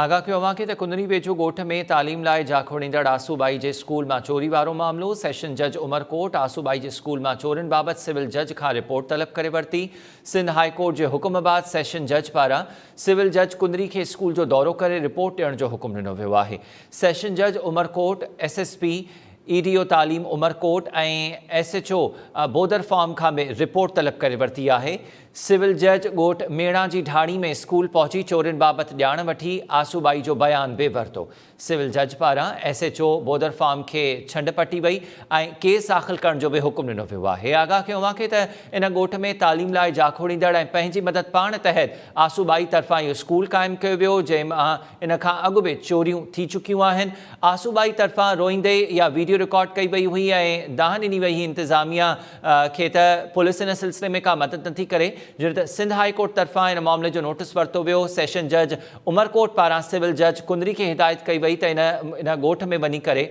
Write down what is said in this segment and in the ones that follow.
آگاهه ڪيو اوهان کي ته ڪنري ويجهو ڳوٺ ۾ تعليم لاء جاکوڙيندڙ آسو ٻائي جي اسڪول مان چوري وارو معاملو، سيشن جج عمرڪوٽ آسو ٻائي جي اسڪول مان چورين بابت سول جج کان رپورٽ طلب ڪري ورتي، سنڌ هاء ڪورٽ جي حڪم بعد سيشن جج پاران سول جج ڪنري کي اسڪول جو دورو ڪري رپورٽ ڏيڻ جو حڪم ڏنو ويو آهي، سيشن جج Umerkot, S S P, E D O تعليم Umerkot ۽ S H O Bodar farm کان به رپورٽ طلب ڪري ورتي آهي. سول جج ڳوٺ ميڻا جي ڍاڻي ۾ اسڪول پهچي چورين بابت ڄاڻ وٺي آسوٻائي جو بيان به ورتو. سول جج پاران S H O Bodar farm کي ڇنڊ پٽي وئي ۽ ڪيس داخل ڪرڻ جو به حڪم ڏنو ويو آهي. آگاهه ڪيو اوهان کي ته ان ڳوٺ ۾ تعليم لاء جاکوڙيندڙ ۽ پنهنجي مدد پاڻ تحت آسوٻائي طرفان اهو اسڪول قائم ڪيو ويو جنهن مان ان کان اڳ به چوريون ٿي چڪيون آهن. آسوٻائي طرفان روئيندي اها ويڊيو رڪارڊ ڪئي وئي هئي ۽ دانهن ڏني وئي هئي انتظاميا کي ته پوليس ان سلسلي ۾ ڪا مدد نٿي ڪري. جڏهن ته سنڌ هاء ڪورٽ طرفان ان معاملي جو نوٽيس ورتو ويو. سيشن جج عمرڪوٽ پاران سول جج ڪنري کي هدايت ڪئي وئي ته ان ڳوٺ ۾ وڃي ڪري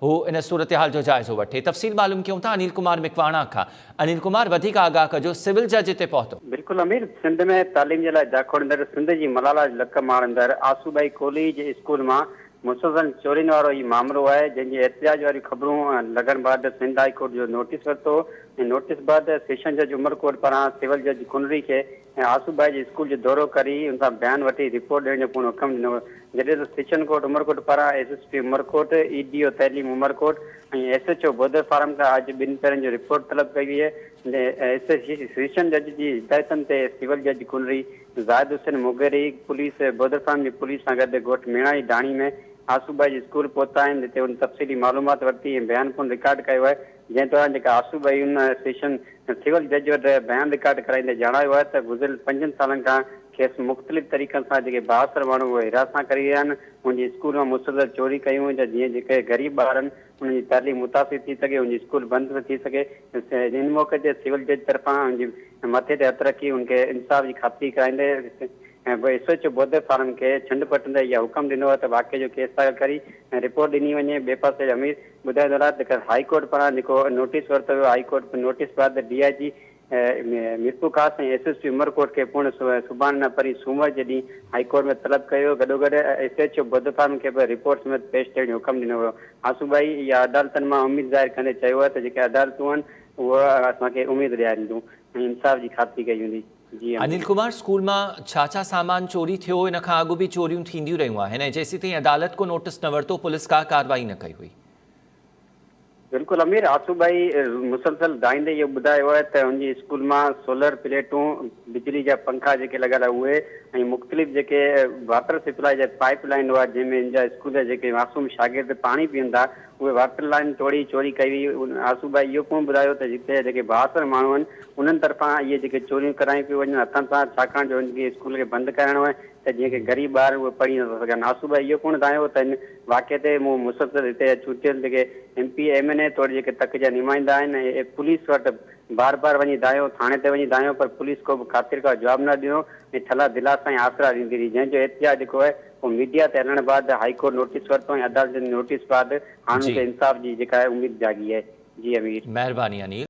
هو ان صورتحال جو جائزو وٺي. تفصيل معلوم ڪيون ٿا انيل ڪمار مڪواڻا کان. انيل ڪمار وڌيڪ آگاهه ڪجو سول جج اتي پهتو. بلڪل امير، سنڌ ۾ تعليم جي لاء جاکوڙيندڙ سنڌ جي ملالا جو لقب ماڻيندڙ آسوٻائي ڪاليج اسڪول مان مسلسل چورين وارو هي مامرو آهي جنهن جي احتجاج واريون خبرون لڳڻ بعد سنڌ هائي ڪورٽ جو نوٽيس ورتو ۽ نوٽيس بعد سيشن جج عمرڪوٽ پاران سول جج ڪنري کي ۽ آسو ٻائي جي اسڪول جو دورو ڪري ان سان بيان وٺي رپورٽ ڏيڻ جو پڻ حڪم ڏنو جڏهن ته سيشن ڪورٽ عمرڪوٽ پاران S S P Umerkot, E D O تعليم Umerkot ۽ S H O Bodar farm کان اڄ ٻن پهرن جو رپورٽ طلب ڪئي وئي آهي. سيشن جج جي هدايتن تي سول جج Kunri Zahid Hussain Mugheri police bother form جي پوليس سان گڏ ڳوٺ ميڻا جي ڍاڻي ۾ آسو ٻائي جي اسڪول پهتا آهن جتي ان تفصيلي معلومات ورتي ۽ بيان پڻ رڪارڊ ڪيو آهي جنهن دوران جيڪا آسو ٻائي ان سيشن سول جج وٽ بيان رڪارڊ ڪرائيندي ڄاڻايو آهي ته گذريل پنجن سالن کان کيس مختلف طريقن سان جيڪي بااثر ماڻهو اهي هراسان ڪري رهيا آهن ان جي اسڪول مان مسلسل چوري ڪيون وڃن ته جيئن جيڪي غريب ٻار آهن انهن جي تعليم متاثر ٿي سگهي ان جي اسڪول بند نه ٿي سگهي ان موقعي تي سول جج طرفان ان جي مٿي تي هٿ رکي ان کي انصاف جي خاطري ڪرائيندي S H O Bodar farm کي ڇنڊ پٽندي اها حڪم ڏنو آهي ته واقعي جو ڪيس داخل ڪري ۽ رپورٽ ڏني وڃي ٻئي پاسي امير ٻڌائيندو رهيو ته هائي ڪورٽ پاران جيڪو نوٽيس ورتو ويو هائي ڪورٽ نوٽيس بعد D I G Mirpurkhas ۽ S S P Umerkot کي پڻ سڀاڻي نه پرين سومر جي ڏينهن هائي ڪورٽ ۾ طلب ڪيو ويو گڏوگڏ ايس ايڇ او بدفارم کي به رپورٽ سميت پيش ٿيڻ جو حڪم ڏنو ويو آسوٻائي اها عدالتن مان اميد ظاهر ڪندي چيو آهي ته جيڪي عدالتون آهن اهي اسان کي اميد ڏيارينديون ۽ انصاف جي خاطري ڪئي ويندي. جي انيل ڪمار اسڪول مان ڇا ڇا سامان چوري ٿيو ان کان اڳ به چوريون ٿينديون رهيون آهن ۽ جيسيتائين عدالت ڪو نوٽس نه ورتو پوليس ڪا ڪارروائي نه ڪئي هئي. بلڪل امير آسوٻائي مسلسل دانهيندي اهو ٻڌايو آهي ته هن جي اسڪول مان سولر پليٽون، بجلي جا پنکا جيڪي لڳل آهن اهي ۽ مختلف جيڪي واٽر سپلائي جا پائيپ لائين هئا جنهن ۾ هن جا اسڪول جا جيڪي معصوم شاگرد پاڻي پيئن ٿا اهي واٽر لائين ٽوڙي چوري ڪئي وئي. آسوٻائي اهو پڻ ٻڌايو ته جتي جيڪي بااثر ماڻهو آهن انهن طرفان اهي جيڪي چوريون ڪرايون پيون وڃن هٿن سان ڇاڪاڻ جو هن کي اسڪول کي بند ڪرائڻو آهي ته جيئن ڪي غريب ٻار اهي پڙهي نٿا سگهن. آسوٻائي اهو پڻ دانهيو ته هن واقعي تي مون مسلسل هتي جا چونڊيل جيڪي M P A M N A توڙي جيڪي تڪ جا نمائندا آهن ۽ پوليس وٽ بار بار وڃي دانهيو، ٿاڻي تي وڃي دانهيو پر پوليس ڪو به خاطر خواهه جواب نه ڏنو ۽ ٺلها دلاسا ۽ آسرا ڏيندي رهي جنهن جو احتجاج جيڪو آهي اهو ميڊيا تي هلڻ بعد هائي ڪورٽ نوٽيس ورتو ۽ عدالت جي نوٽيس بعد هاڻ ان کي انصاف جي جيڪا آهي اميد جاڳي آهي. جي امير. مهرباني انيل.